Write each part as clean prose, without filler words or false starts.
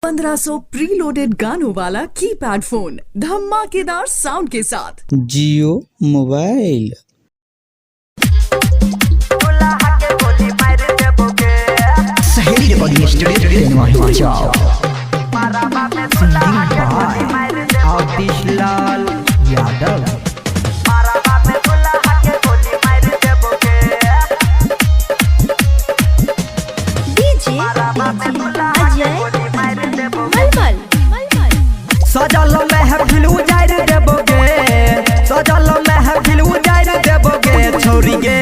1500 preloaded गानों वाला keypad phone धमाकेदार साउंड के साथ। Jio mobile. Saheli recording studio Tenwa Himachal. Singing by Atish Lal Yadav. DJ Ajay Malmal. सजल महफिल उजाड़ देबोगे, सजल महफिल उजाड़ देबोगे छोरी गे।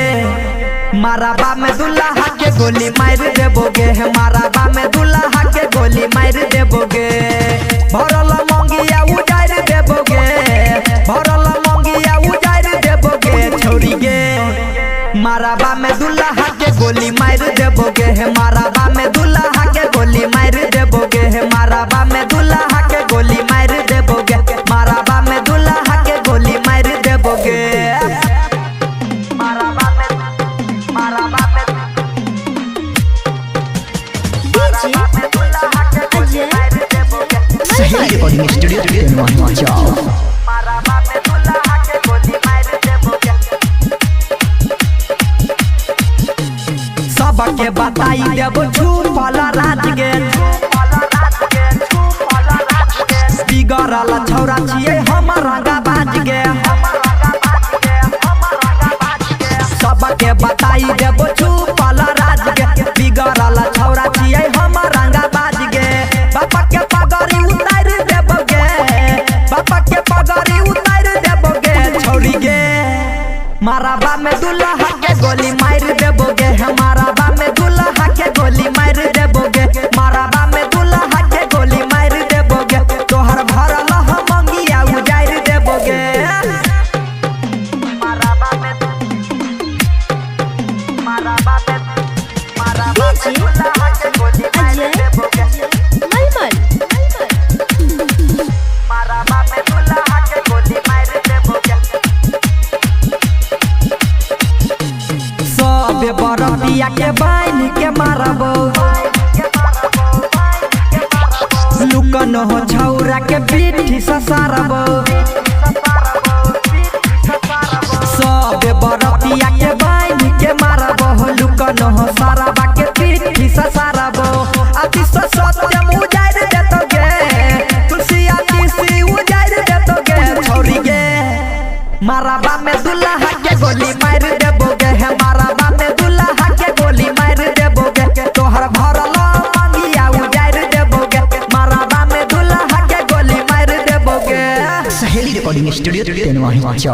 माराबा में दुल्हा के गोली मार देबोगे, माराबा में दुल्हा के गोली मार देबोगे। भरल मंगिया उजाड़ देबोगे, भरल मंगिया उजाड़ देबोगे छोरी गे। माराबा में दुल्हा के गोली मार देबोगे, माराबा में दुल्हा के गोली मार देबोगे, माराबा में दुल्हा के गोली मार देबोगे, माराबा में दुल्हा के गोली मार देबोगे। डीजे अजय सहेली रिकॉर्डिंग स्टूडियो तेनवा हिमाचल। सबके बताई देबो छुपल राज गे, बिगड़ल छौरा छियै हम रंगा बाज गे। सबके बताई देबो छुपल राज गे, बिगड़ल छौरा छियै हम रंगा बाज गे। बापा के पगड़ी उतार देबोगे, बापा के पगड़ी उतार देबोगे छौरी गे। माराबा में दुल्हा के गोली मार देबोगे, माराबा में दुल्हा के गोली मार देबोगे, माराबा में दुल्हा के गोली मार देबोगे। तोहर भरल हम मंगिया उजाड़ देबोगे। डीजे अजय मलमल। सब बरतिया के बान्ह के मारबो, लुकन हो छौरा के पीठी ससारबो। सब बरतिया के बान्ह के मारबो, लुकन हो साराबा के पीठी ससारबो। अति सत्यम उजाड़ देतो गे, तुलसी अति उजाड़ देतो गे छौरी गे। माराबा में दुल्हा के गोली मार देबोगे, माराबा में दुल्हा के गोली मार देबोगे। तोहर भरल मंगिया उजाड़ देबोगे, माराबा में दुल्हा के गोली मार देबोगे। सहेली रिकॉर्डिंग स्टूडियो तेनवा हिमाचल।